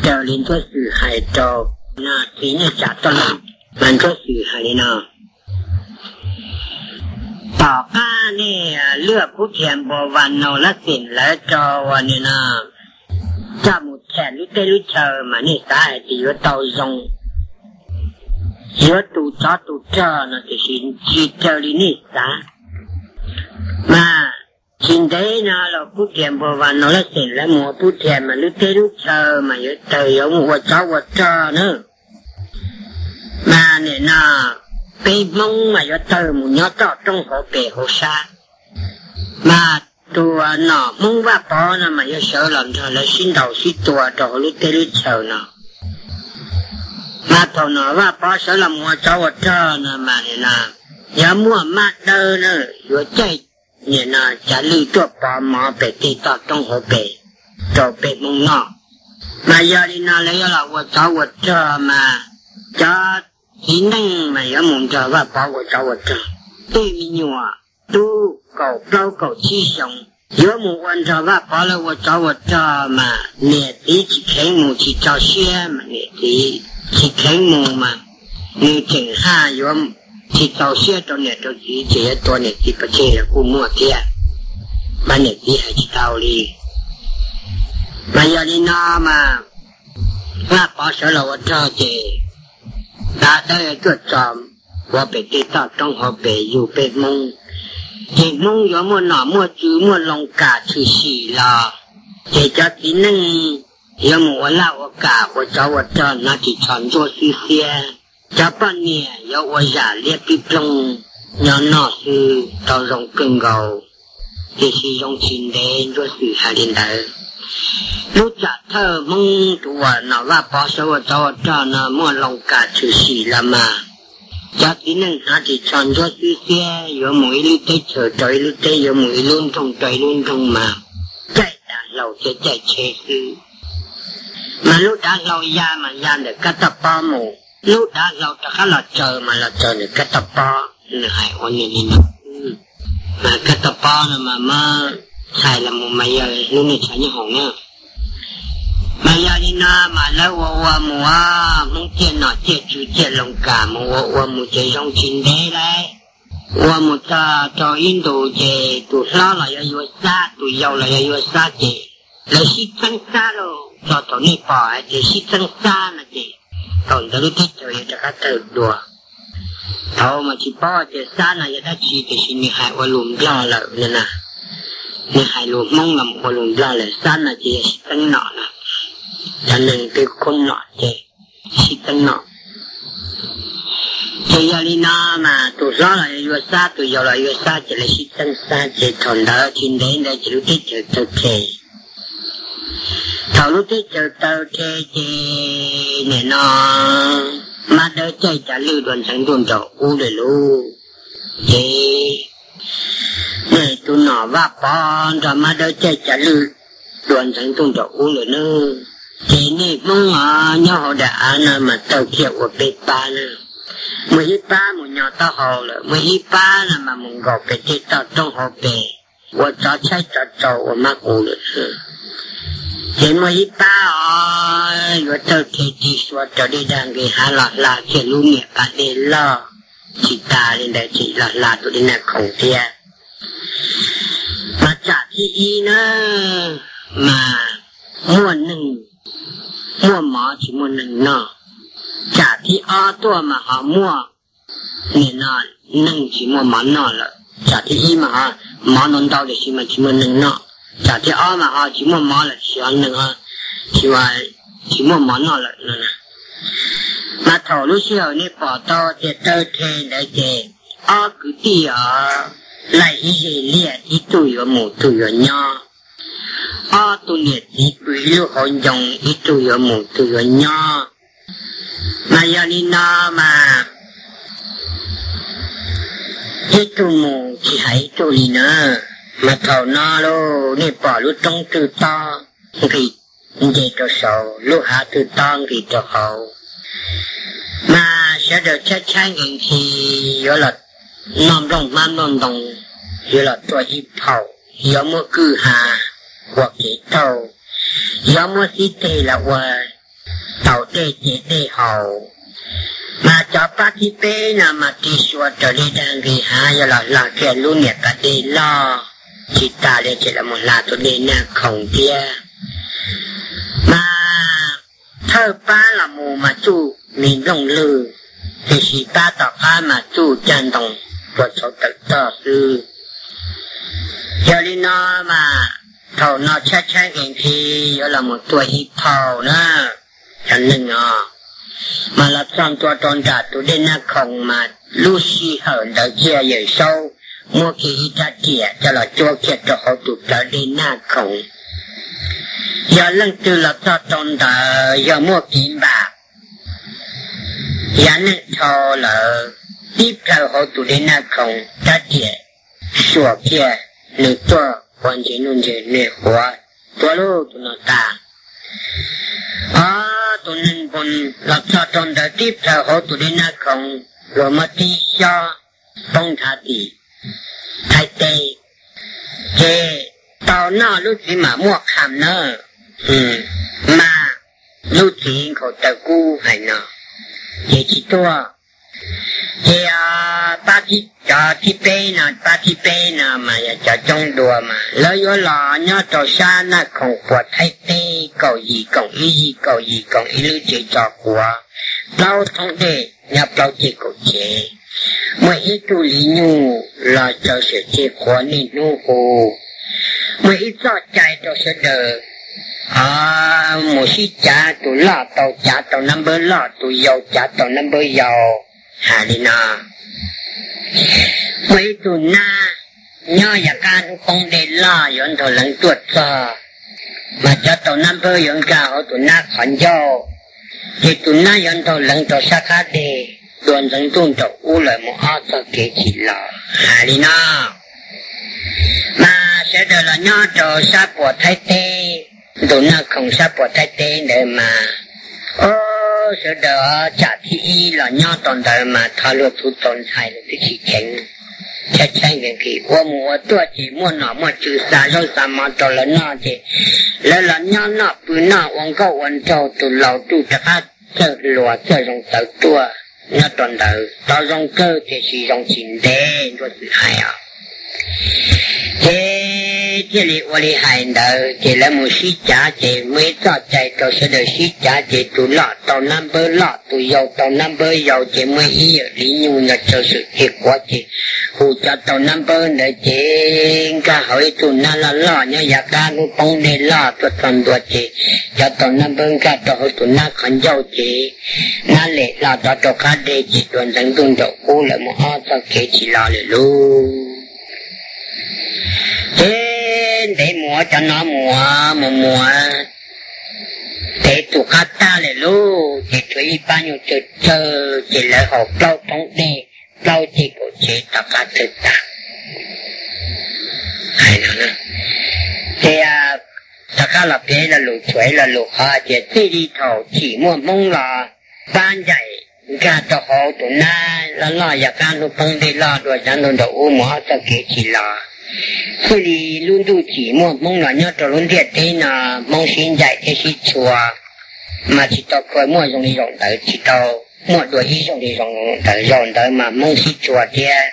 raws li Ntsuab Xwm hais rau, no txiv nej tsam tuaj lawm. Mas Ntsuab Xwm hais li no: Tom qab nej luaj Kub Thias Npuas Vas Naus Lab Xeem lawv rau ua ni no, coj mus tham lub teb lub chaw mas nej xav hais tias yuav tau zoo, yuav tus tsov tus rog no tiam sis tsis raws li nej xav. Mas tsis ntev no los Kub Thias Npuas Vas Naus Lab Xeem lawv mus ua Kub Thias mas lub teb lub chaw mas yuav tawg yuav mus ua tsov ua rog na. Mas nim no peb Hmoob mas yuav tawg mus nyob toj roob hauv pes hauv sab. Mas tus nom Hmoob Vaj Pov no mas yuav sawv los nrog lawv sib ntaus sib tua rau hauv lub teb lub chaw no. Mas thaum nom Vaj Pov sawv los mus ua tsov ua rog no mas nim no yuav muaj mab dawb na, yuav caij nim no cav lwj tuaj pov mov pem tej toj roob hauv pes rau peb Hmoob noj. Mas yog li no lawv yuav los ua tsov ua rog mas cov txiv neej mas yuav mus nrog Vaj Pov ua tsov ua rog. Tej me nyuam tub kaum plaub kaum tsib xyoos yuav mus ua nrog Vaj Pov lawv ua tsov ua rog mas niam txiv tsis kheev mus tsis tso siab mas niam txiv tsis kheev mus mas nws tseem haj yuav tsis txaus siab rau niam rau txiv ces yuav tua niam txiv pov tseg los kuj muaj thiab. Mas niam txiv hais tsis tau li. Mas yog li no mas Vaj Pov sawv los ua rog ces dav dawb yuav tuaj tso pov pem tej toj roob hauv pes yug peb Hmoob. Ces Hmoob yuav muaj nom muaj tswv muaj loo kam tshwm sim los ces cov txiv neej yuav mus ua laj ua kam ua tsov ua rog hnav ris tsho ntsuab xwb xiab. Cov poj niam yuav ua zam liab pib ploog nyob noj xwb tau zoo kawg nkaus. Tiam sis zoo tsis ntev Ntsuab Xwm hais li ntawd. Lub tsam thawj Hmoob tus uas nom Vaj Pov sawv ua tsov ua rog no muaj loo kam tshwm sim los mas cov txiv neej hnav ris tsho ntsuab xwb xiab yuav mus ib lub teb chaws rau ib lub teb, yuav mus ib lub nroog rau ib lub nroog mas caij dav hlau thiab caij tsheb xwb. Mas lub dav hlau ya mas ya ntawm kab toj pob mus, lub dav hlau rov qab los tsaws mas los tsaws ntawm kab toj pob. Nws hais ua nws li no. Mas kab toj pob no mas muab txhais los mus mas yog lub niag tshav nyob hoom na. Mas yog li no mas lawv ua ua mus, Hmoob ciaj nom ciaj tswv ciaj loo kam mus ua ua mus ces zoo tsis ntev lauj. Ua mus txog rau ib ntus ces tus hlob los yuav yuav xab, tus yau los yuav yuav xab ces lawv sib txeeb xab lauj. Txog thaum nej pom hais tias sib txeeb xab no ces thaum ntawd lub teb chaws yuav rov qab tawg dua. Thaum mas tsis paub tias xab no yog dab tsi tiam sis nws hais ua lus Nplog lawm no na. Nws hais lus Hmoob los ua lus Nplog lawm, xab no ces yog sib txeeb nom na. Cov neeg twb khoob nom ces sib txeeb nom. Ces yog li no mas tus hlob los yuav yuav xab, tus yau los yuav xab ces lawv sib txeeb xab ces thaum ntawd tsis ntev ntawd ces lub teb chaws tawg rhe. Thaum lub teb chaws tawg rhe ces nim no mab dawb caij cav lwj dua ntxeev ntuj nraum ub lawm lauj. Ces nej tus nom Vaj Pov nrog mab dawb caij cav lwj dua ntxeev ntuj nraum ub lawm nawb. Ces nej Hmoob os nyob hauv daim av no mas tawg kiag ua peb pab na. Muaj ib pab mus nyo taub hau lawm, muaj ib pab no mas mus nkaum pem tej toj roob hauv pes ua tsov tshaib tsov rau ua mab qus lawm. Ces muaj ib pab os yuav tawg rhe tig sua raws dej dag nqis hav los hla kiag lub niam pas dej loj tsis tas li ntawd ces los hla tus dej nag khoom thiab. Mas tsam thib ib na mas muaj neeg muaj mov tsis muaj neeg noj. Tsam thib ob tuaj mas ho muaj, nim no neeg tsis muaj mov noj lawm. Tsam thib ib mas ho mov ntau ntau tiam sis mas tsis muaj neeg noj. Tsam thib ob mas ho tsis muaj mov lawm tiam sis ho neeg tsis muaj mov noj lawm no. Mas thaum lub sij hawm nej pom tau tias tawg rhe ntawd ces ob kwv tij os, laij ib zeg liaj, ib tug yuav mus tug yuav nyob. Ob tug niam txiv pw ib lub hauv ncoo, ib tug yuav mus tug yuav nyob. Mas yog li no mas ib tug mus tsis hais ib tug li na. Mas thaum no lauj, nej pom lub roob twg tob nqis nce rau saud, lub hav twg tob nqis rau hauv. Mas sawv daws tshaib tshaib nqhis nqhis yuav los noj nplooj hmab nplooj ntoo, yuav los tua ib phaum, yuav muab kwj ha ua kev taug, yuav muab xib teg los ua taus dej ces dej haus. Mas cov pab thib peb no mas tig xyuas raws li dag nqis hav yog los hla kiag lub niam qab dej loj tsis tas li ces los mus hla tus dej Naj Khoom thiab. Mas thawj pab los mus mas txuj mi nplooj lwg, tiam sis pab tom qab mas txuj caj ntoo puag tshauv tawm toj xwb. Yog li no mas thaum no tshaib tshaib nqhis nqhis yuav los mus tua ib phau na, cov neeg os, mas los txog ntua rau nram tus dej Naj Khoom mas lub sij hawm ntawd thiaj Yawm Saub muab kiag ib rab riam coj los cuab kiag rau hauv tus plawv dej Naj Khoom. Yog leej twg los txog rau ntawd yog muaj kev npam, yav neej dhau lawm, tib plhaw hauv tus dej Naj Khoom rab riam xuas kiag, nws tuaj ua ntses nuj ntses nws quav, tua lub tus no tas. Ob tug neeg npoos los txog rau ntawd tib plhaw hauv tus dej Naj Khoom, luag muab tib xyob poob nthav tim Thaib teb, ces tau noj lub txiv mam muaj qham na, mas lub txiv nkhaus taw kub hais no, ces tsis tuaj. Ces pab thib, cov thib peb no, pab thib peb no mas yog cov coob dua mas lawv yuav los nyob rau sab Naj Khoom puag Thaib teb kaum yim koom ib yig kaum yim koom ib lub tsev tso quav, plaub thoob dej nyob plaub ceg kaum tsev. Muaj ib tug li nyuj los tsaws sam ceg quav niaj hnub hu. Muaj ib txoj cai rau sawv daws mus sib cav, tus loj tau cav tau nab npawb loj, tus yau cav tau nab npawb yau, hais li no. Muaj ib tug nab nyob yav qab hnub poob dej loj yuav ntaug leev tuaj txog, mas cov tau nab npawb yuav nkag hauv tus nab qhov ncauj, ces tus nab yuav ntaug leev rau sab qab deg, dua ntxeev ntuj nraum ub lawm mus ob txoj kev tsis los, hais li no. Mas sawv daws los nyob rau sab puas Thaib teb, ntu Naj Khoom sab puas Thaib teb ntawd mas, o, sawv daws tsam thib ib los nyob rau ntawd mas thov luag txhua txaus ntshai, luag twb tsis kheev, tshaib tshaib nqhis nqhis, ua mus ua tuaj ces muaj nom muaj tswv xa zaub xa mov rau lawv noj ces lawv los nyob noj pw noj ua nkauj ua nraug, tus laus tuj rov qab txawj hluas txawj zoo tawv tuaj nyob rau ntawd, tau zoo kawg tiam sis zoo tsis ntev, Ntsuab Xwm hais os. Ces thiaj li ua li hais ntawd ces lawv mus sib cav ces muaj ib txoj cai rau sawv daws sib cav ces tus loj tau nab npawb loj, tus yau tau nab npawb yau, ces muaj ib yawm li nyuj los tsaws sam ceg quav ces hu cov tau nab npawb ntawd ces nkag hauv ib tug nab loj loj nyob yav qab hnub poob dej loj tuaj txog ntua ces cov tau nab npawb nkag rau hauv tus nab qhov ncauj ces nab lem hlo rov rau qab deg ces dua ntxeev ntuj nraum ub lawm mus ob txoj kev tsis los lawm lauj. Ces ntev mus cov no mus mus mus, ntev tus qab tag lawm lauj, ces tshuav ib pab nyuj tsawg tsawg ces lawv haus plaub thoob dej plaub ceg kaum tsev tom qab txawg tag. Hais no, ces rov qab los piav lo lus, tshuav ib lo lus qhov tias txij li thaum chim muaj Hmoob los pab ncaim nkag rau hauv tus nab loj loj yav qab hnub poob dej loj dua ntxeev ntuj nraum ub mus ob txoj kev tsis los. Txij li lub ntuj chim muaj Hmoob los nyob rau lub ntiaj teb no, Hmoob sib ncaim thiab sib tshua, mas tsis tau kawg muaj zoo li zaum ntawd, tsis tau muaj dua ib zaug li zaum ntawd. Zaum ntawd mas Hmoob sib tshua thiab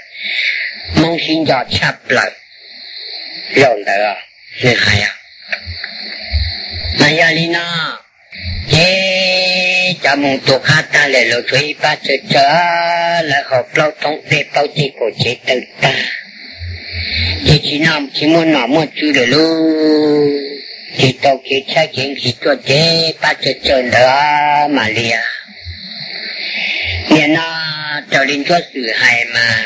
Hmoob sib nco tshaj plaws zaum ntawd, nws hais. Mas yog li no, ces cov mus tus qab tag lawm lauj, tshuav ib pab tsawg tsawg, lawv haus plaub thoob dej plaub ceg kaum tsev tawg tag, ces tsis no tsis muaj nom muaj tswv lawm lauj. Ces tau kev tshaib kev nqhis tuaj ces pab tsawg tsawg ntawd mam li, nim no raws li Ntsuab Xwm hais mas,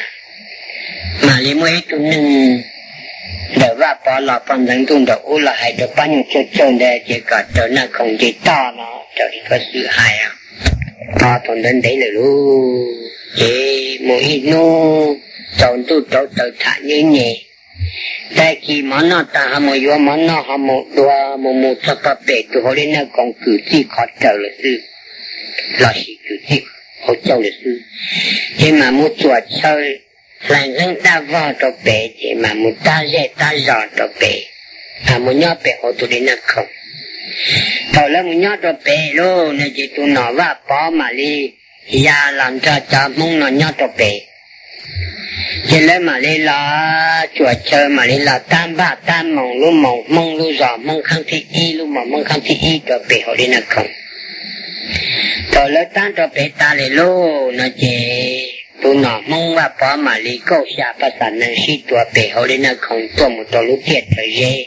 mam li muaj ib tug neeg ntawm Vaj Pov los pog ntxeev ntuj nraum ub los hais rau pab nyuj tsawg tsawg ntawd ces kom raws Naj Khoom nce toj no, raws li Ntsuab Xwm hais. Thaum ntawd ntev lawm lauj, ces mus ib hnub tsaus ntuj rauv taws tham nyob nyem, tag kis mov noj tas ho mus yuav mov noj ho mus dua, mus mus txog pog pem tus hauv dej Naj Khoom kwv txij qhov raws lawm xwb, los sis kwv txij hauv caug lawm xwb, ces mam mus txuas chaw hlais nqeeb daj vog rau pem, ces mam mus tab zej tab zos rau pem, mam mus nyob pem hauv tus dej Naj Khoom. Thaum lawv mus nyob rau pem lawm no ces tus nom Vaj Pov mam li ya los nrog cov Hmoob no nyob rau pem. Ces lawv mam li los tsuam chaw, mam li los tab npaj tab moos, lub moos Hmoob lub zos Hmoob khaab thib ib, lub moos Hmoob khaab thib ib rau pem hauv Li Naj Khoom. Thaum lawv tab rau pem tas li lawm no ces tus nom Hmoob Vaj Pov mam li kauj xya paj xam nees sib tua pem hauv Li Naj Khoom tuaj mus rau lub tiaj Rhawv Zeb.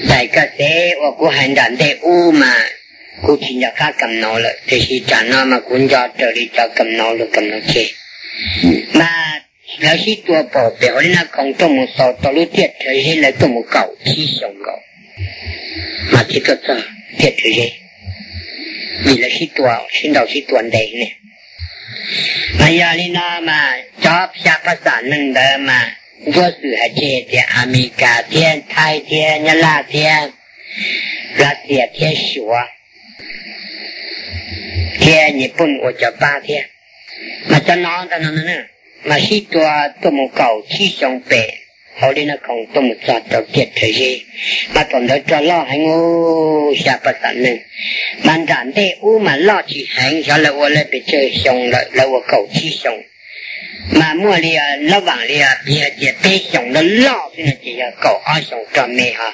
Daim koj xev uas kuv hais nram ntej ub mas kuv tsis nco qab kam nov lawm, tiam sis tsam no mas kuv nco raws li cov kam nov luag kam nov tseg. Mas lawv sib tua pem hauv Li Naj Khoom tuaj mus xaus rau lub tiaj Rhawv Zeb, lawv tuaj mus kaum tsib xyoos nkaus mas thiaj tuaj txog tiaj Rhawv Zeb, vim lawv sib tua, sib ntaus sib tua ntev ne. Mas yog li no mas cov xya paj xam nees ntawd mas Ntsuab Xwm hais tseg tias Amelikas thiab Thaib thiab Nyab Laj thiab Lav Xias thiab Suav thiab Nyij Pooj ua cov pab thiab. Mas cov no ntag no mas sib tua tuaj mus kaum tsib xyoo pem hauv Li Naj Khoom tuaj mus txog rau tiaj Rhawv Zeb. Mas thaum ntawd rog loj heev, xya paj xam nees. Mas nram ntej ub mas loj tsis heev, xyov lawv ua lawv pes tsawg xyoo lawm, lawv ua kaum tsib xyoo. Mas muaj li lab vaam li piv hais tias peb xyoos loj loj xwb no ces yog kaum ob xyoos rog me, ho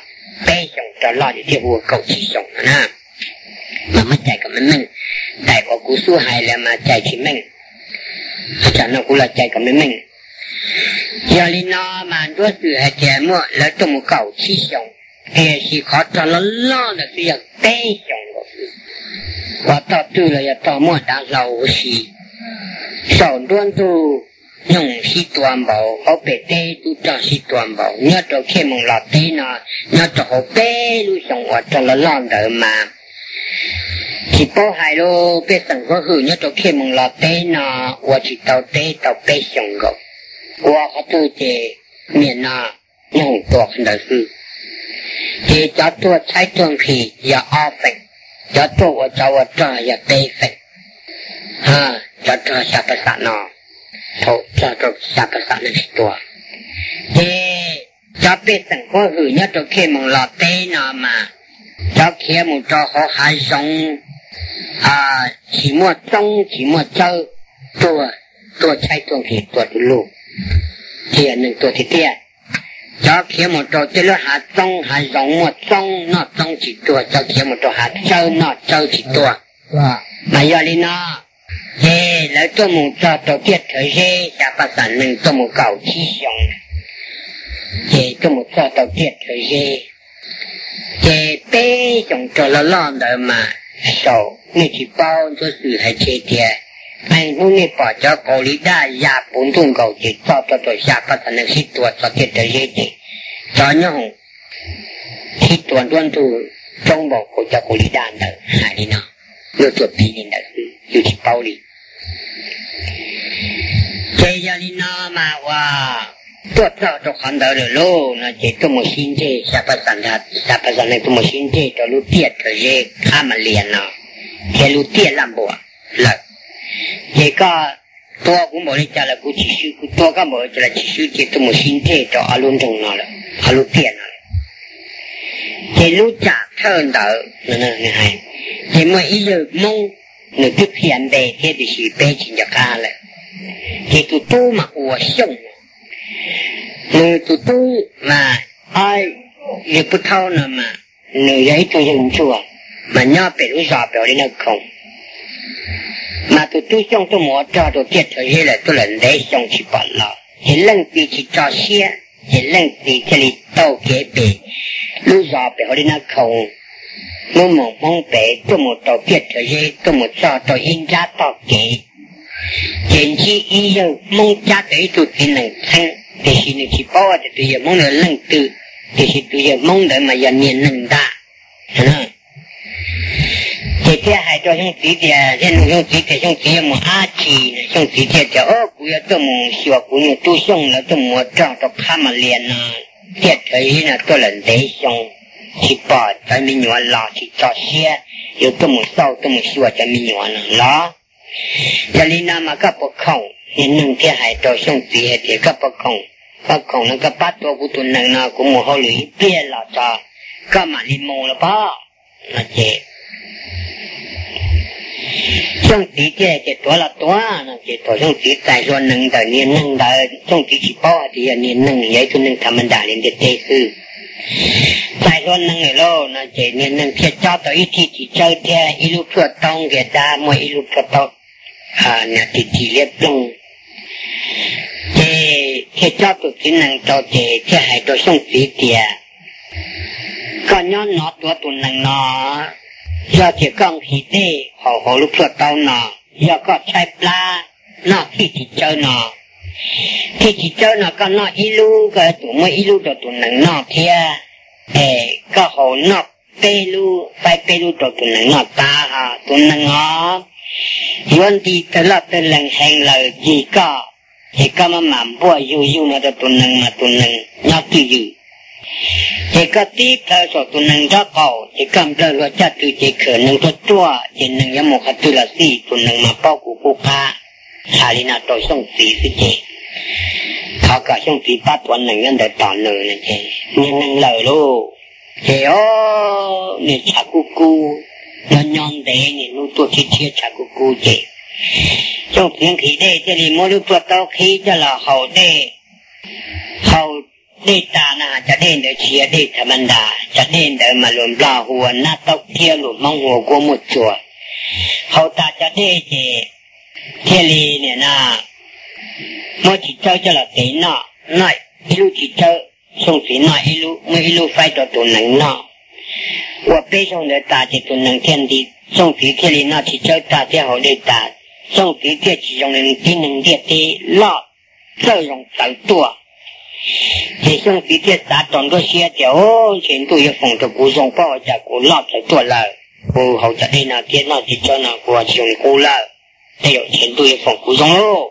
peb xyoos rog loj ces thiaj hu ua kaum tsib xyoos no na. Mas muab cais kom meej meej, daim uas kuv xub hais lawm mas cais tsis meej, tsam no kuv los cais kom meej meej. Yog li no mas Ntsuab Xwm hais tias muaj lawv tuaj mus kaum tsib xyoos, tiam sis qhov rog loj loj ntawd twb yog peb xyoos nkaus xwb. Ua tog twg los yog tog muaj dav hlau huv si, saum nruab ntug nyooj sib tua npaum, hauv pem teb tub rog sib tua npaum, nyob rau Khej Moos Los teb no, nyob rau hauv peb lub xyoos uas rog loj loj ntawd mas tsis paub hais lawm, pej xeem huab hwm nyob rau Khej Moos Los teb no ua tsis tau teb tau peb xyoos nkaus. Ua qhov twg ces niaj no nyob tua qhov ntawd xwb. Ces cov tuag tshaib tuag nqhis yog ob feem, cov tuag ua tsov ua rog yog peb feem, cov rog xya paj xam no, thaum txog rau xya paj xam nees sib tua. Ces cov pej xeem huab hwm nyob rau Khej Moos Los teb no mas cov khiav mus rau hauv hav zoov tsis muaj txoob tsis muaj txawb, tuag, tuag tshaib tuag nqhis tuag du lug, thiaj neeg tuag tiag tiag. Cov khiav mus rau tej lub hav txoob hav zoov muaj txoob noj txoob tsis tuag, cov khiav mus rau hav tsawb noj tsawb tsis tuag. Mas yog li no ces lawv tuaj mus txog rau tiaj Rhawv Zeb, xya paj xam nees tuaj mus kaum tsib xyoos, ces tuaj mus txog rau tiaj Rhawv Zeb. Ces peb xyoos rog loj loj ntawd mas saum nej tsis paub, Ntsuab Xwm hais tseg tias, qee hnub nej pom cov Kaus Lim Daj ya puv ntuj nkaus ces txog rau thaum xya paj xam nees sib tua txog tiaj Rhawv Zeb ces cov nyob hoom sib tua nruab ntug coob npaum nkaus cov Kaus Lim Daj ntawd hais li no. Luag tuaj piv li ntawd xwb, yus tsis paub li. Ces yog li no mas ua tuaj txog rau qhov ntawd lawm lauj no ces tuaj mus sib ntseg, xya paj xam nees tuaj mus sib ntseg rau lub tiaj Rhawv Zeb, Qhab Mas Lias no thiab lub tiaj Laj Npuas lawm. Ces koj tua kuv npaum li cas los kuv tsis swb, kuv tua koj npaum li cas los tsis swb, ces tuaj mus sib ntseg rau ob lub nroog no lawm, ob lub tiaj no lawm. Ces lub tsam thawj ntawd ces muaj ib yawg Hmoob, nws twb qhia npe thiab tiam sis peb tsis nco qab lawm. Ces tus tub mas hu ua Xyooj, nws tus tub mas, o, yawg Pub Thaub no mas nws yog ib tug yawg ntsuag, mas nyob pem lub zos pem hauv Li Naj Khoom. Mas tus tub Xyooj tuaj mus ua rog rau tiaj Rhawv Zeb lawm tuaj lawm ntev xyoo tsis pom los, ces leej txiv tsis tso siab, ces leej txiv thiaj li taug kev pem lub zos pem hauv Li Naj Khoom, lub moos Hmoob pem tuaj mus rau tiaj Rhawv Zeb, tuaj mus txog rau ib nrab tog kev. Ces ntsib ib yawg Hmoob cab tau ib tug txiv nees txheeb, tiam sis nws tsis paub tias tus yawg Hmoob ntawd leej twg, tiam sis tus yawg Hmoob ntawd mas yog niag neeg ntag. Ces thiaj hais rau Xyooj txiv tias, thiaj nug Xyooj txiv tias Xyooj txiv yuav mus dab tsi no. Xyooj txiv thiaj tias, o, kuv yuav tuaj mus xyuas kuv nyuag tub Xyooj, lawv tuaj mus ua rog rau Qhab Mas Lias no, tiaj Rhawv Zeb no tuaj lawm ntev xyoo tsis pom cov me nyuam los tsis tso siab, yuav tuaj mus xauj tuaj mus xyuas cov me nyuam no los. Yog li no mas koj puas khoom? Niag neeg thiaj hais rau Xyooj txiv hais tias, koj puas khoom? Koj khoom no koj pab tua kuv tus nees no, kuv mus hauj lwm ib pliag los tso, koj mam li mus los pob. No ces Xyooj txiv thiaj tias tuav los tuav no ces thaum Xyooj txiv txais hlua nees ntawm niag neeg ntawd, Xyooj txiv tsis paub hais tias yog niag neeg, yog ib tug neeg tham ma ntas li ntiaj teb xwb. Txais hlua nees lawm lauj no ces niag neeg thiaj cob tau ib thij txiv tsawb thiab ib lub plhuaj taub nqia dab muaj ib lub plhuaj taub niag ti ti liab ploog. Ces thiaj cob tus txiv nees rau ces thiaj hais rau Xyooj txiv tias, koj nyob no tuav tus nees no, yog tias koj nqhis dej haus hauv lub plhuaj taub no, yog koj tshaib plab noj thij txiv tsawb no, thij txiv tsawb no koj noj ib lub koj yuav tsum muab ib lub rau tus nees noj thiab. Es koj haus noj peb lub, faib peb lub rau tus nees noj tas ho tus nees os yuav nti tawg loj tawg lees heev lawm ncig koj, ces koj maj mam npuaj yug yug no rau tus nees mas tus nees nyob twj ywm. Ces koj tib plhaw saum tus nees nraub qaum ces koj nplawg hlua caj tw ces khawm nees ruaj ruaj ces nees yuav mus qhov twg los xij tus nees mas paub kuv qub qab. Hais li no rau Xyooj txiv xwb ces thov kom Xyooj txiv pab tuav nees nyob ntawd tos nws no ces niag neeg lawm lauj. Ces o, niag tshav kub kub, nyob nyob ntev niaj hnub tuaj thiab thiab tshav kub kub ces Xyooj txiv nqhis dej thiaj li muab lub plhuaj taub qhib coj los haus dej. Haus dej tas na cov dej ntawd tsis yog dej tham ma ntas, cov dej ntawd mas luag Nplog hu ua nab taub thiab luag Hmoob hu ua kuab muaj tsuas. Haus tas cov dej ces thiaj li nim no muab txiv tsawb coj los tev noj, noj ib lub txiv tsawb, Xyooj txiv noj ib lub, muab ib lub faib rau tus nees noj. Ua peb zaug ntawd tas ces tus nees thiaj nti, Xyooj txiv thiaj li noj txiv tsawb tag thiab haus dej tas, Xyooj txiv thiaj tsis zoo li tib neeg ntiaj teb loj txawj zoo txawv tuaj. Ces Xyooj txiv thiaj xav rau nruab siab tias, o, ntshe ntuj yuav foom rau kuv zoo pob ua cas kuv loj txawv tuaj lawm, kuv haus cov dej no thiab noj txiv tsawb no kuv tsis zoo li qub lawm, tej zaum ntshe ntuj yuav foom kuv zoo lauj.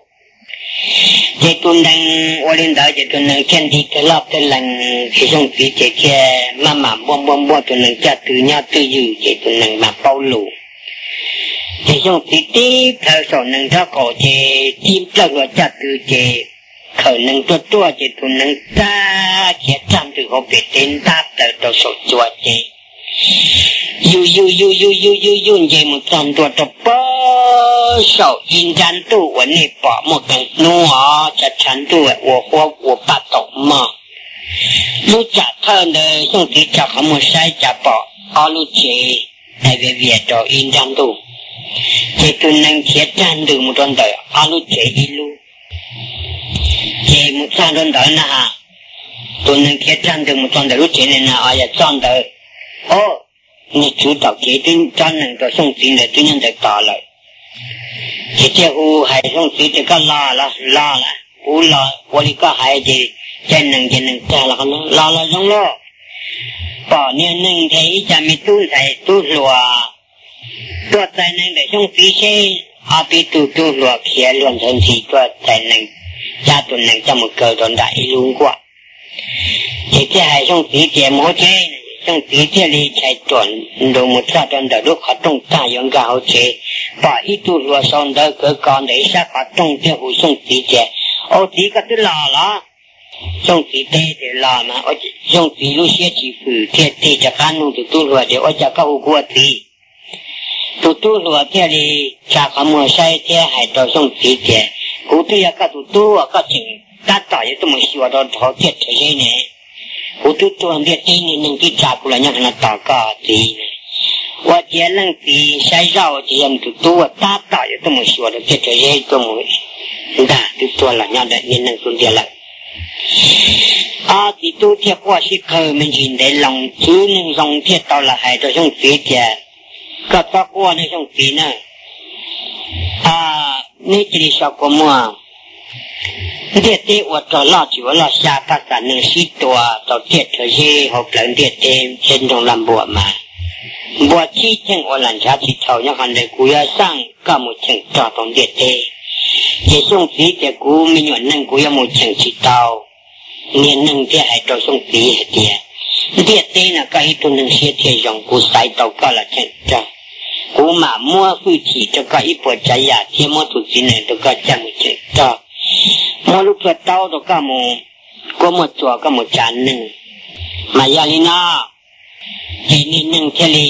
Ces tus nees ua li ntawd ces tus nees thiaj nti tawg loj tawg lees ces Xyooj txiv ces thiaj maj mam npuaj npuaj npuaj tus nees caj tw nyob twj ywm ces tus nees mas paub lus. Ces Xyooj txiv tib plhaw saum nees nraub qaum ces tib plawg hlua caj tw ces khawm nees ruaj ruaj ces tus nees tag khiav rag ntws hauv pem teb ntab plaws rau saum cua ces yug yug yug yug yug yug yug nce mus txog ntua rau pem saum ib nrab ntuj uas nej pom muaj qee hnub os, tshav tshav ntuj ua huab ua paj taum mog. Lub tsam thawj ntawd Xyooj txiv tsa qhov muag saib cas pom ob lub tsev dai vias vias rau ib nrab ntuj. Ces tus nees khiav rag ntws mus rau ntawm ob lub tsev ib lub. Ces mus txog rau ntawd na, tus nees khiav rag ntws mus txog ntawm lub tsev ntawd na, o yog txog ntawd, o, niag tswv tom kev twb cob nees rau Xyooj txiv ntawd twb nyob ntawd tos lawm. Ces thiaj hu hais Xyooj txiv tias koj los los los lawm, kuv los ua li koj hais ces caij nees ces nees tag los los los zoo lauj. Pom niag neeg nthe ib co me tub ntxhais tub hluas tuaj txais nees ntawm Xyooj txiv seb, ob peb tug tub hluas khiav luag ntxhawv ntxhi tuaj txais nees, cab tus nees coj mus kaw rau nram ib lub nkuaj. Ces thiaj hais Xyooj txiv tias mus hauv tsev. Xyooj txiv thiaj li chais ruam nrus mus txog rau ntawm lub qhov rooj tag yuav nkag hauv tsev, pom ib tug hluas sau ntawv kawv kos ntawm ib sab qhov rooj thiaj hu Xyooj txiv tias, au txiv, koj twb los los? Xyooj txiv teb tias los mas. Xyooj txiv lub siab tsis fwm thiaj tig rov qab nug tus tub hluas tias ua cas koj hu kuv ua txiv? Tus tub hluas thiaj li tsa qhov muag saib thiab hais rau Xyooj txiv tias kuv twb yog koj tus tub uas koj tseem tab tom yuav tuaj mus xyuas rau hauv tiaj rhawv zeb ne. Kuv twb tuag ntiaj teb niag neeg twb tsa kuv los nyob qhov no tos koj txiv. Ua ciav leej txiv saib zoj ua cas yog nws tus tub uas tab tom yuav tuaj mus xyuas rau tiaj rhawv zeb tuaj mus ntag, twb tuag los nyob ntawm niag neeg tuag ntiag lawm. Ob txiv tub thiaj quaj sib qawg me ntsis ntev loo, txwv neeg zoo thiaj tau los hais rau Xyooj txiv tias koj txhob quaj ne Xyooj txiv na, neb cia li so kua muag. Ntiaj teb ua rog loj tsis ua loj xya, paj xam neeg sib tua rau tiaj rhawv zeb hauv plawv ntiaj teb thiab nroog laj npua mas, npua txhib cheej ua lam ntshav tsis thaum nyob qhov ntawd kuv yuav xaj koj mus cheem rog rau ntiaj teb. Ces Xyooj txiv tias kuv me nyuam neeg kuv yuav mus cheem tsis tau. Niag neeg thiaj hais rau Xyooj txiv hais tias ntiaj teb no koj ib tug neeg siab thiaj zoo, kuv xaiv tau koj los cheem rog, kuv mam muab hwj chim rau koj ib puas tsav yam thiab muab tus txiv nees rau koj coj mus cheem rog, muab lub plhuaj taub rau koj mus kuab muaj tsuas koj mus tsav neeg. Mas yog li no, Ces niag neeg thiaj li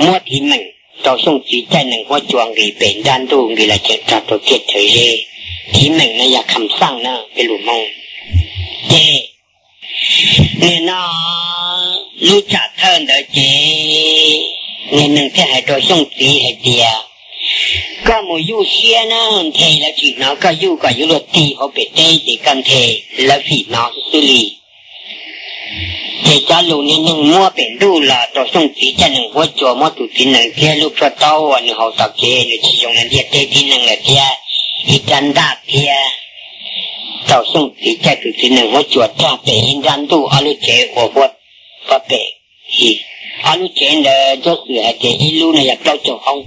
muab thim meem rau Xyooj Txiv caij nees huab cua nqis pem nrab ntuj nqis los tseem rog rau tiaj rhawv zeb. Thim meem no yog kham xaj na, peb lus Hmoob. Ces nim no lub tsam thawj ntawd ces niag neeg thiaj hais rau Xyooj Txiv hais tias, koj mus yuj siab na, nthe lawv tsis hnov koj yuj kom yuav luag tig hauv pem teb ces koj nthe, lawv fim hnov xwb xwb li. Ces cov lus niag neeg muab pem ntuj los rau Xyooj Txiv caij nees huab cua, muab tus txiv nees thiab lub plhuaj taub uas nws haus tom kev nws tsis zoo li ntiaj teb tib neeg lawm thiab ib rab ntaj thiab rau Xyooj Txiv caij tus txiv nees huab cua rog pem ib nrab ntuj ob lub tsev uas huab pob pem. Ob lub tsev ntawd Ntsuab Xwm hais tias ib lub no yog plaub caug hoob,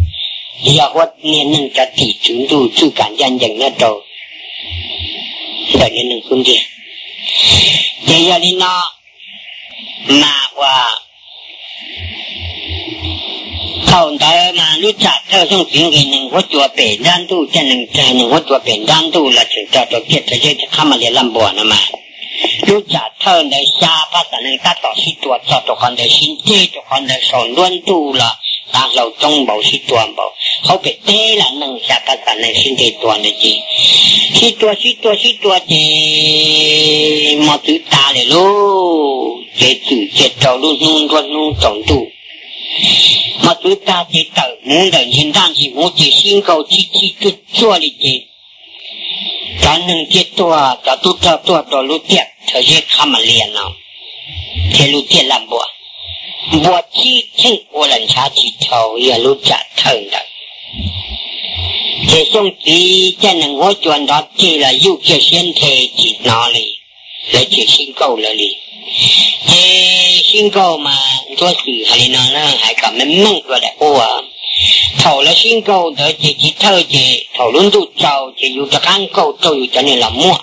yog huab niag neeg cov tim tswv ntuj tsuj kam ncaj ncees nyob rau ntawm niag neeg xub ntiag. Ces yog li no mas ua thaum ntawd mas lub tsam thawj Xyooj Txiv nqis nees huab cua pem nrab ntuj, caij nees huab cua pem nrab ntuj los tseem rog rau tiaj rhawv zeb thiab qhab mas lias laj npuas no mas, lub tsam thawj ntawd xya phab xam nees tab tom sib tua txog rau qhov ntawd, sib nreg rau qhov ntawd, saum nruab ntuj los tav hlau roob npaum sib tua npaum, hauv pem teb los neeg xya phab xam nees sib nreg tua ntawd ces sib tua sib tua sib tua ces mos txwv tas lawm lauj. Ces txwm cia rau lub hnub nruab hnub tsaus ntuj. Mos txwv tag ces tawm hmuv ntawm ntsis ntaj ntsis hmuv ces sib nkaug tsib tsib tsuag tsuag li ces cov neeg thiaj tuag, cov tub rog tuag rau lub tiaj rhawv zeb qhab mas lias no thiab lub tiaj laj npuas, npuas tsib cheej ua los ntshav tsis dhau, yog lub tsam thawj ntawd. Ces Xyooj Txiv caij nees huab cua nrov ceg los yuj kiag siab nthe tsis hnov li, lawv tsis sib nkaug lawv li. Ces sib nkaug mas Ntsuab Xwm hais li no na, hais kom meej meej dua daim qub. Thaum lawv sib nkaug ntawd ces txiv thawj ces thaum lub ntuj tsaus ces yus rov qab nkaug rau yus cov niag los muaj,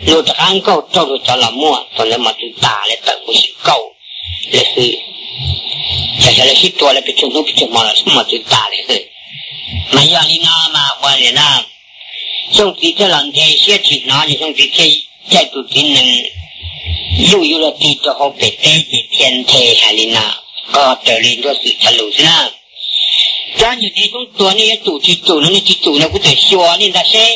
yus rov qab nkaug rau yus cov los muaj, thaum lawv mos txwv tas lawv tawm mus sib nkaug lawm xwb. Ces xyov lawv sib tua lawv pes tsawg hnub pes tsawg hmo los mos txwv tas lawm xwb. Mas yog li no mas ua li no, Xyooj Txiv thiaj los nthe siab tsis hnov ces Xyooj Txiv thiaj caij tus txiv nees yuj yuav luag tig rau hauv pem teb ces thiaj nthe hais li no, qog raws li Ntsuab Xwm cov lus xwb na. Cov nyuag txiv xyoob tuag nej yuav tsum tsis tsum no, nej tsis tsum no kuv tseem xyuas nej ntag seb.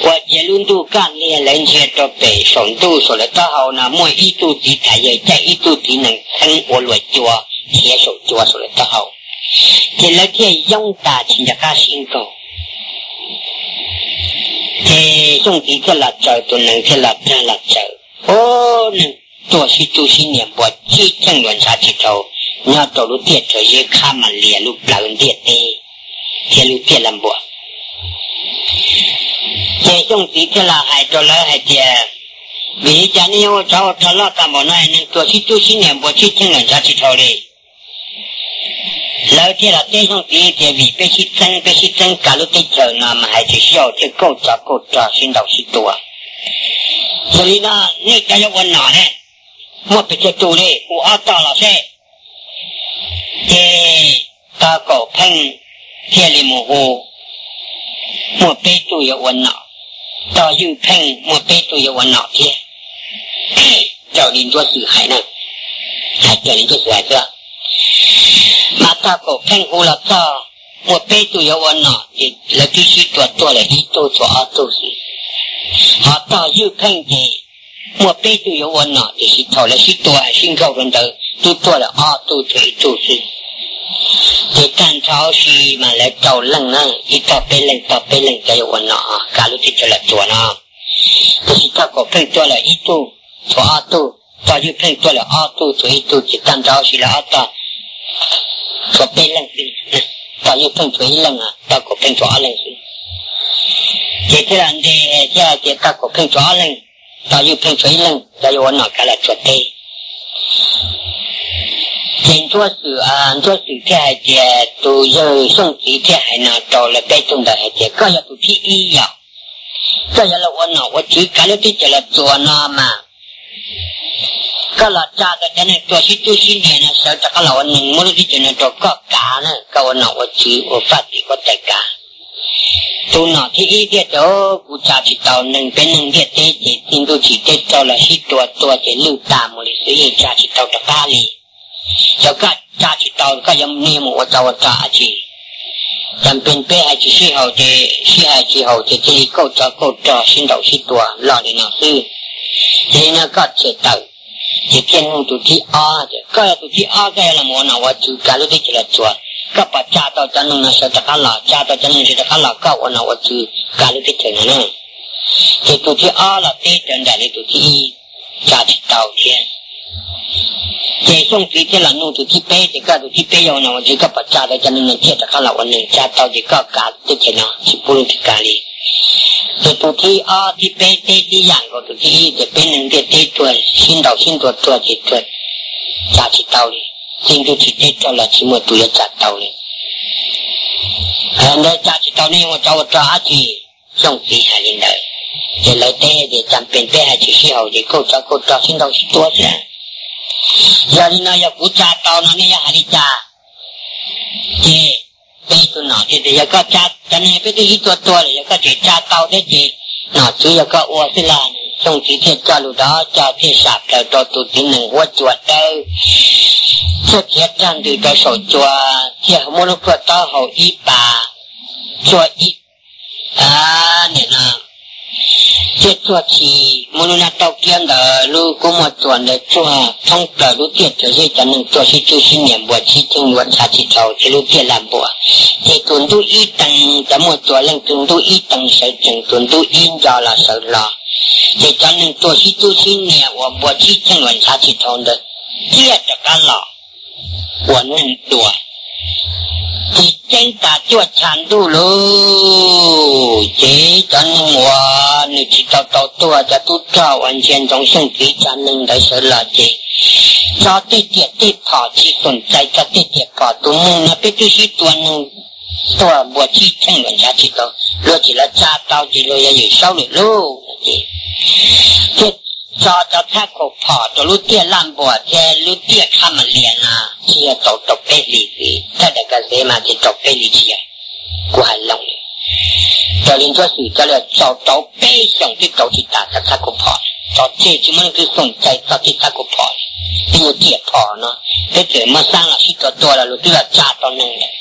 Ua cia lub ntuj kaj liag lawv ntsia rau pem saum ntuj saum lawv taub hau no muaj ib tug txiv thais yawg caij ib tug txiv nees txheeb ua luam cua khiav saum cua saum lawv taub hau, ces lawv thiaj yoob tas tsis nco qab sib nkaug. Ces Xyooj Txiv thiaj los tsaws, tus nees thiaj los rag los tsaws. Ub, neeg tuag sib tub sib nias npuas tsib cheej luas ntshav tsis dhau nyob rau lub tiaj rhawv zeb qhab mas lias lub plawv ntiaj teb thiab lub tiaj laj npuas. Ces Xyooj Txiv thiaj los hais rau lawv hais tias, vim li cas nej yuav ua tsov ua rog loj tas npaum no, neeg tuag sib tub sib nias npuas tsib cheej luas ntshav tsis dhau li? Lawv thiaj los teb Xyooj Txiv tias, vim peb sib txeeb, peb sib txeeb kav lub teb chaws no mas hais tias sib haum thiaj kauj tsov kauj rog sib ntaus sib tua. Yog li no nej cov yuav ua nom ne, muaj pes tsawg tus li, hu ob tog los seb. Ces Tog Kaum Pheej thiaj li mus hu, muaj peb tug yuav ua nom. Tog Ywj Pheej muaj peb tug yuav ua nom thiab. Raws li Ntsuab Xwm hais na, hais raws li Ntsuab Xwm hais xwb. Mas Tog Kaum Pheej hu los txog muaj peb tug yuav ua nom ces lawv twb sib tua tuag lawm ib tug tshuav ob tug xwb. Ho Tog Ywj Pheej ces muaj peb tug yuav ua nom tiam sis thaum lawv sib tua sib nkaug rau ntawd twb tuag lawm ob tug tshuav ib tug xwb. Ces tag nrho huv si mas lawv rau leej na, ib tog peb leeg, tog peb leeg cov yuav ua nom kav lub teb chaws Los Tsuas no. Tiam sis Tog Kaum Pheej tuag lawm ib tug tshuav ob tug, Tog Ywj Pheej tuag lawm ob tug tshuav ib tug, ces tag nrho huv si lawv ob tog tshuav peb leeg xwb. Tog Ywj Pheej tshuav ib leeg, Tog Kaum Pheej tshuav ob leeg xwb. Ces thiaj li ntes thiaj hais tias Tog Kaum Pheej tshuav ob leeg, Tog Ywj Pheej tshuav ib leeg, cov yuav ua nom kav Los Tsuas teb. Ces Ntsuab Xwm, Ntsuab Xwm thiaj hais tias, tus yawg Xyooj Txiv thiaj hais no rau lawv peb tug ntawd hais tias, koj yog tus thib ib yom, koj yuav los ua nom ua tswv kav lub teb chaws Los Tsuas no mas koj los tsa tau cov neeg tuag sib tub sib nias no sawv rov qab los ua neeg muab lub teb chaws no rau koj kav na, koj ua nom ua tswv ua faj tim huab tais kav. Tus nom thib ib thiaj tias, Kuv tsa tsis tau, neeg peb neeg ntiaj teb ces txij ntuj tsim teb raug los sib tua tuag ces lwj tas mus li xwb, yeej tsa tsis tau rov qab li. Yog koj tsa tsis tau, koj yuav mus ua tsov ua rog dab tsi? Cas peb hais tsis sib haum ces sib hais tsis haum ces cia li kauj tsov kauj rog sib ntaus sib tua loj li no xwb. Ces li no koj tshem tawm. Ces thiaj nug tus thib ob tias, Koj yog tus thib ob, koj yuav los ua nom ua tswv kav lub teb chaws Los Tsuas, koj puas tsa tau cov neeg no sawv rov qab los? Tsa tau cov neeg sawv rov qab los koj ua nom ua tswv kav lub teb chaws no na? Ces tus thib ob los teb raws nraim li tus thib ib, tsa tsis tau thiab. Ces Xyooj Txiv thiaj los nug tus thib peb tias, Koj tus thib peb yog ua nom ua tswv, koj puas tsa tau cov neeg no thiaj rov qab los ua neeg? Tsa tau ces koj kav teb chaws no tsis pub leej twg kav li. Ces tus thib ob thib peb teb tib yam nkaus tus thib ib tias, Peb neeg ntiaj teb tuag sib ntaus sib ntaus tuag ces tuag, tsa tsis tau li. Txij ntuj tsim teb raug los tsis muaj tus yuav tsa tau li. Ntawd tsa tsis tau, nej ua tsov ua rog dab tsi? Xyooj Txiv hais li ntawd. Ces lawv teb tias, Cas peb hais tsis sib haum ces kauj tsov kauj rog sib ntaus sib tua xwb. Yog li no yog kuv tsa tau no nej yuav hais li cas? Ces peb tus nom thiaj tias, Yog koj tsa, cov neeg peb twb sib tua tuag lawm, yog koj tseem tsa tau thiab ces nom tswv yog koj ua xwb los. Xyooj Txiv thiaj coj lus dov coj thiaj sam plaws rau tus txiv nees huab cua dawb, thiaj khiav rag ntws rau saum cua, thiaj muab lub plhuaj taub hau ib pas, tsuag ib, nim no thiaj tsuag tshis, muab lub nab taub kiab ntawd lub kub muaj txuas ntawd tsuag thoob plaws lub tiaj rhawv zeb, cov neeg tuag sib tsub sib nias npuas sib cheej yuav ntshav tsis dhau thiab lub tiaj laj npuas. Ces tus ntub ib teev, cov muaj txuas leej twg ntub ib teev sawv tsees, tus ntub ib nco los sawv hlo. Ces cov neeg tuag sib tsub sib nias uas npuas sib cheej uas ntshav tsis dhau ntawd thiaj rov qab los ua neeg dua. Ces ceeb tas cuaj tshav ntuj lauj, ces cov neeg uas nws tsis tau tau tuag, cov tub rog uas ntsia ntsoov Xyooj Txiv tsa neeg ntawd sawv los ces tso tej riam tej phom tsis xoom txais, tso tej riam phom, tus neeg no peb twb sib tua neeg tuag npuas sib cheej uas ntshav tsis dhau, luag tseem los tsa tau ces luag yog Yawm Saub lawm lauj. Ces thiaj tso cov txhab kaum phom rau lub tiaj laj npuas thiab lub tiaj qhab ma lias no, tsis yog txaus rau peb hlis xwb, thawj daim ka xev mas ces rau peb hlis tsis yog, kuv hais loo, raws li Ntsuab Xwm cov li txaus rau peb xyoos twb rau tsis tas cov txhab kaum phom, tso tseg tsis muaj leej twg xoom txais txog tej txhab kaum phom, tej nyuag riam phom no, peb txawm muab xab los sib tua tua los luag twb los tsa tau neeg lawm.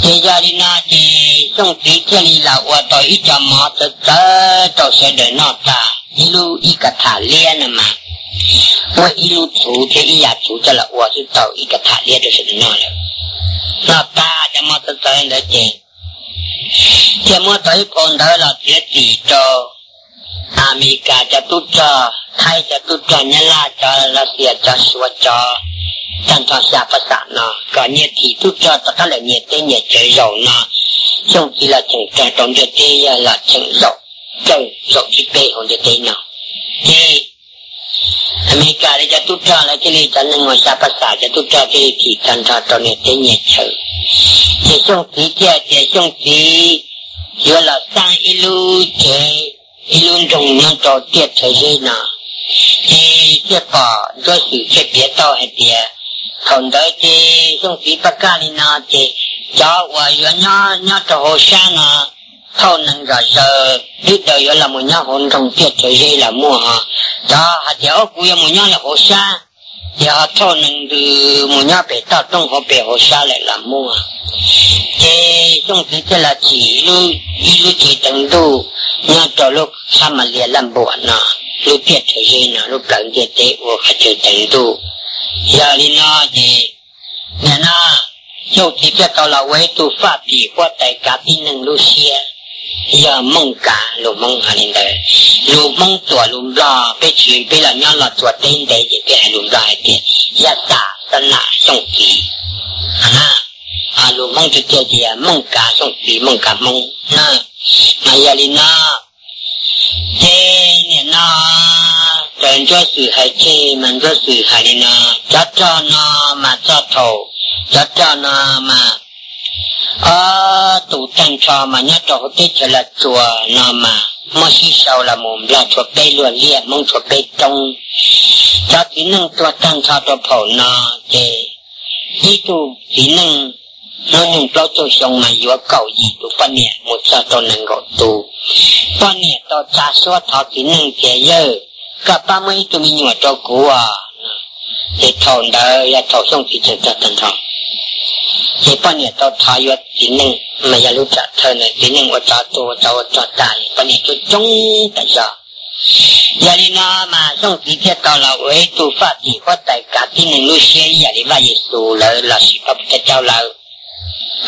Ces yog li no ces Xyooj Txiv thiaj li los ua tau ib co mov txawv txawv rau sawv daws noj tas, ib lub ib ka tham liab no mas muaj ib lub txhuv thiab ib yav txhuv coj los ua xwb tau ib ka tham liab rau sawv daws noj lawm. Noj tas cov mov txawv txawv ntawd ces thiaj muab tau ib phau ntawv los txiav txim rau Amelikas cov tub rog, Thaib cov tub rog, Nyab Laj cov, Lav Xias cov, Suav cov, tag nrho xya pab xam no kom nyias thim tub rog rov qab lawm nyias teb nyias chaw. Zaum no Xyooj Txiv los cheem rog rau ntiaj teb yog los cheem zaum, zaum thib peb hauv ntiaj teb no. Ces Amelikas li cov tub rog lawv thiaj li, cov neeg uas xya pab xam cov tub rog thiaj li thim tag nrho rau nyias teb nyias chaw. Ces Xyooj Txiv thiaj tias Xyooj Txiv yuav los xab ib lub tsev, ib lub nroog nyob rau tiaj rhawv zeb no. Ces thiaj pom Ntsuab Xwm thiaj piav tau hais tias thaum ntawd ces Xyooj Txiv pab kaj li no ces cov uas yuav nyob nyob rau hauv sab no thauj nees zom zaws, twb daws yuav los mus nyob hauv nroog tiaj rhawv zeb los muaj, cov hais tias ob kuv yuav mus nyob lawm hauv sab, ces ho thauj nees ntws mus nyob pem toj roob hauv pem hauv sab lawm los muaj. Ces Xyooj Txiv thiaj los thim ib lub tsev teev ntuj nyob rau lub qhab ma lias laj npuas no, lub tiaj rhawv zeb no, lub plawv ntiaj teb ua qhov chaw teev ntuj. Yog li no ces nim no Xyooj Txiv thiaj tau los ua ib tug faj fim huab tais kav tib neeg lub siab, yog Mooj Kav, lus Hmoob hais li ntawd. Lus Hmoob txuas lus Nplog peb tsis, peb los nyob Los Tsuas teb ntev ces peb hais lus Nplog hais tias Yaj Xam Xab Nam Xyooj Txiv. Lus Hmoob tiag tiag ces Mooj Kav Xyooj Txiv, Mooj Kav Hmoob na. Mas yog li no ces nim no raws Ntsuab Xwm hais tseg mas Ntsuab Xwm hais li no, cov rog no mas txog thaum, cov rog no mas ob tug tag nrho mas nyob rau hauv teb chaws Los Tsuas no mas muab sib sau los mus Nplog tshuav peb luag liaj, Hmoob tshuav peb roob. Cov txiv neej tuag tag nrho rau phaum no ces ib tug txiv neej Hnub nyoog plaub caug xyoo mas yuav kaum yim tus poj niam mus txog rau nees nkaum tus. Poj niam tau tsa suab thov txiv neej tias, Yawg, koj pab muab ib tug me nyuam rau kuv os. Ces thaum ntawd yog thaum Xyooj txiv tseem tag tag nrho, ces poj niam tau thov yuav txiv neej, mas yog lub tsam thawj ntawd txiv neej ua tsov tuag ua tsov ua rog tas, poj niam coob coob tas zog. Yog li no mas Xyooj txiv thiaj tau los ua ib tug faj tim huab tais kav tib neeg lub siab ib yam li Vaj Yexus lawv lossis Vajtswv cov caub lawv.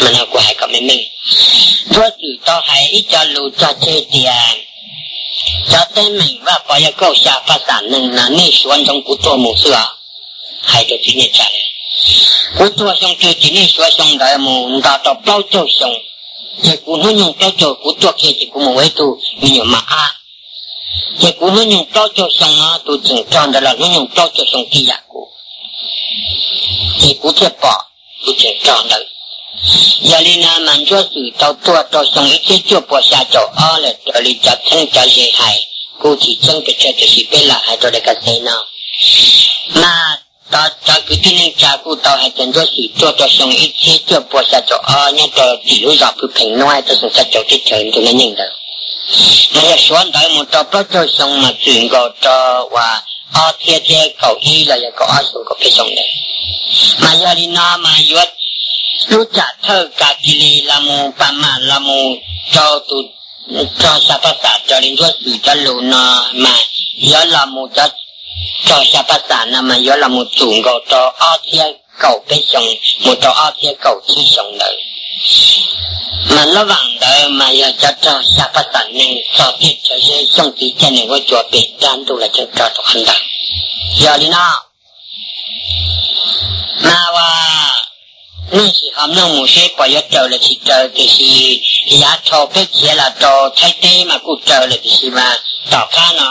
Mas no kuv hais kom meej meej. Ntsuab Xwm tau hais ib co lus cog tseg tias, Cov teeb meem Vaj Pov Yaj Kauj xya paj xam neeg no nej suav ntsoov kuv tuag mus xwb os. Hais rau txiv neej tsam, kuv tuag xyoo twg ces nej suav xyoo ntawd mus nto rau plaub caug xyoo, ces kuv hnub nyoog plaub caug kuv tuaj kiag ces kuv mus ua ib tug me nyuam mos ab, ces kuv hnub nyoog plaub caug xyoo no tus tseem rog ntawd los hnub nyoog plaub caug xyoo tib yam kuv, ces kuv thiaj pom tus tseem rog ntawd. Yog li no mas Ntsuab Xwm tau tuag rau xyoo ib txhiab cuaj pua xya caum ob lawm raws li cov txheeb cov ze hais, kuv tsis tseeb pes tsawg tiam sis peb lam hais rau daim ka xev no. Mas cov kwv tij neej tsa kuj tau hais tias Ntsuab Xwm tuag rau xyoo ib txhiab cuaj pua xya caum ob nyob rau tim lub zos Phu Pheej Nuab rau xyoo xya caum teb chaws ntu na nyeej ntawd. Mas yog suav ntawd mus rau plaub caug xyoo mas txwm nkaus rau uas ob txhiab thiab kaum ib los yog kaum ob xyoo kaum peb xyoo ntawd. Mas yog li no mas yuav lub tsam thawj Kas Kis Lis los mus Pas Mas los mus rau tus rog xya paj xam raws li Ntsuab Xwm cov lus no, mas yuav los mus cov rog xya paj xam no mas yuav los mus txwm nkaus rau ob txhiab kaum peb xyoo mus rau ob txhiab kaum tsib xyoo ntawd. Mas lub vaam ntawd mas yog cov rog xya paj xam neeg txog teb chaws Xyooj txiv caij nws huab cua pem dab ntug los ceeb rog rau qhov ntawd. Yog li no mas ua nej sim ho mloog mus seb puas yuav raws los tsis raws, tiam sis yav dhau peb khiav los rau Thaib teb mas kuj raws lawm tiam sis mas tom qab no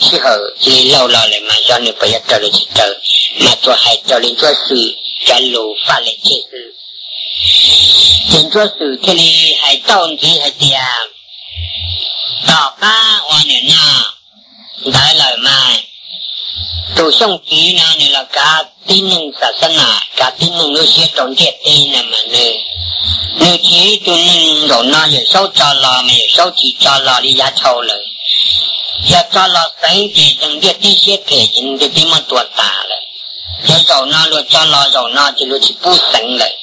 sij hawm cia li laug los lawm mas yog nws puas yuav raws los tsis raws, mas tsuas hais raws li Ntsuab Xwm cov lus faj lem tseg xwb. Ces Ntsuab Xwm thiaj li hais tau ntxiv hais tias tom qab uas nim no ntawd lawm mas tus Xyooj txiv no nws los kav tib neeg xam xab nam kav tib neeg lub siab rau ntiaj teb no mas nws, nws tsis ib tug neeg nkaum no Yawm Saub tso los mas Yawm Saub tsis tso los li yav dhau lawm. Yog tso los xeev ces ntiaj teb siab phem ces ntiaj teb muab tua tas lawm. Ces zaum no luag tso los zaum no ces luag tsis pub xeev lawm.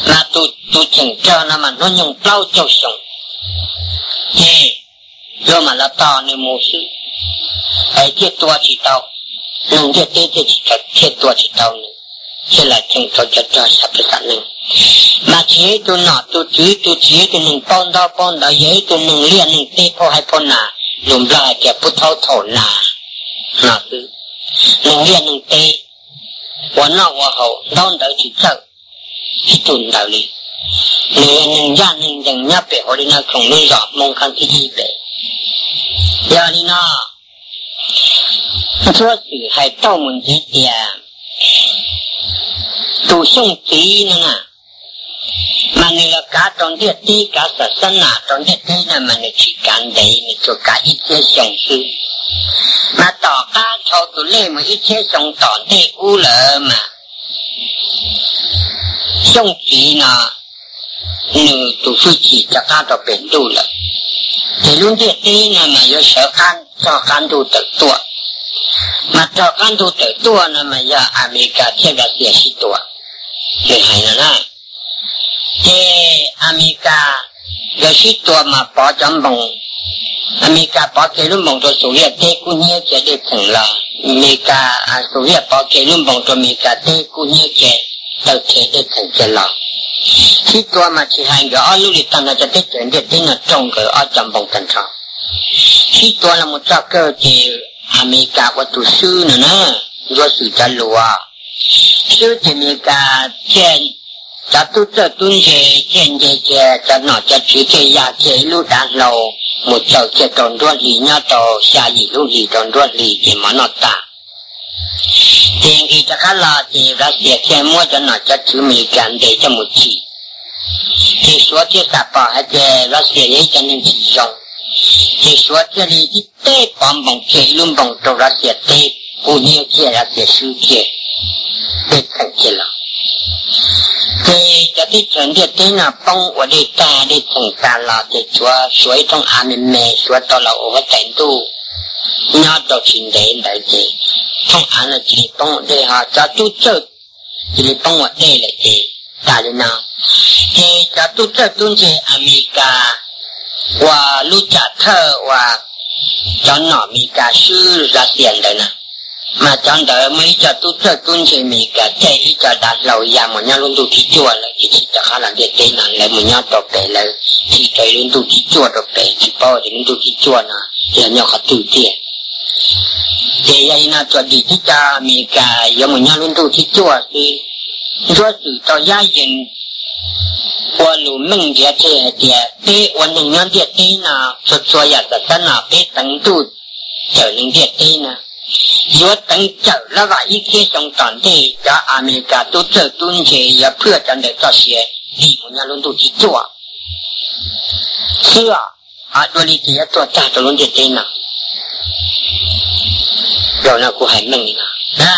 Mas tus, tus cheem rog no mas hnub nyoog plaub caug xyoo, ces luag mam los tos nws mus xwb, es thiaj tua tsis tau, neeg ntiaj teb thiaj tsis, thiaj tua tsis tau nws, thiaj los cheem rau cov rog xya paj xam neeg. Mas tsis yog ib tug nom tus tswv tus tsis yog ib tug neeg paub ntaub paub ntawv, yog ib tug neeg liaj neeg teb phauj haib phauj nas, lus Nplog hais tias pub thaub thaum nas no xwb. Neeg liaj neeg teb, ua noj ua haus ntaub ntawv tsis txawj ib tug ntawd li. Nws yog neeg ncaj neeg ncees nyob pem hauv li no khoom lub zos Hmoob Khab Thib Ib pem. Yog li no, Ntsuab Xwm hais tau mus ntxiv tias tus Xyooj txiv no na, mas nws los kav rau ntiaj teb, kav xam xab nam rau ntiaj teb no mas nws tsis kav ntev, nws tsuas kav ib txhiab xyoo xwb. Mas tom qab dhau tus lej mus ib txhiab xyoo tom ntej ub lawm mas Xyooj txiv no nws tus hwj chim rov qab rau pem ntuj lawm. Ces lub ntiaj teb no mas yuav sawv qab, rog qab ntuj tawm tuaj. Mas rog qab ntuj tawm tuaj no mas yog Amelikas thiab Lav Xias sib tua. Nws hais no na. Ces Amelikas nkawd sib tua mas pov cov npoos, Amelikas pov kiag lub npoos rau Xus Liaj teb kub hnyiab cia dej txheem los, Amelikas, Xus Liaj pov kiag lub npoos rau Amelikas teb kub hnyiab cia taw qhe dej txheem cia los. Sib tua mas tsis hais nkawd ob lub li tag nrho, cov teb chaws ntiaj teb no raug nkawd ob cov npoos tag nrho. Sib tua los mus txog kawg ces Amelikas ua tus swb no na, Ntsuab Xwm cov lus. Swb ces Amelikas thiaj, cov tub txawj tub ntse thiaj nce kiag cov nom cov tswv thiaj ya kiag ib lub dav hlau mus tsaws kiag rau nruab hlis, nyob rau xya yim lub hlis rau nruab hlis ces mov noj tas. Ces nqis rov qab los ces Lav Xias thiaj muab cov nom cov tswv Amelikas ntes coj mus tsim. Ces Suav thiaj xam pom hais tias Lav Xias yog ib cov neeg tsis zoo, ces Suav thiaj li tib teb pov npoos kiag ib lub npoos rau Lav Xias teb kub hnyiab kiag, Lav Xias swb kiag, dej txheem kiag los. Ces cov teb chaws ntiaj teb no poob ua dej tag dej txheem tas los ces tshuav suav ib thooj av me me suav tau los ua huab tais ntuj nyob rau tsis ntev ntawd ces thooj av no cia li poob ua dej ho cov tub txawj cia li poob ua dej lawm ces tas li no. Ces cov tub txawj tub ntse Amelikas ua lub tsam thawj uas cov nom Amelikas swb Lav Xias ntawd na, mas cov ntawd muaj ib co tub txawj tub ntse Amelikas caij ib co dav hlau ya mus nyob lub ntuj thib cuaj lawm ces tsis rov qab los ntiaj teb no, lawv mus nyob rau pem, lawv tsim rau ib lub ntuj thib cuaj rau pem, tsis paub tias lub ntuj thib cuaj no yog nyob qhov twg tiag. Ces yog li no tsuas dim tib co Amelikas yuav mus nyob lub ntuj thib cuaj xwb. Ntsuab Xwm tau yab yees ua lus meej ntiav tseg hais tias peb ua neeg nyob ntiaj teb no txhua txhua yam xav xav no peb teev ntuj cawm neeg ntiaj teb no, yuav teev cawm lab vaj ib txhiab xyoo tom ntej cov Amelikas tub txawj tub ntse yuav phwaj cov ntawd txoj sia dim mus nyob lub ntuj thib cuaj xwb os. Dua li ces yuav tuag tag rau lub ntiaj teb no. Zaum no kuv hais meej li no na.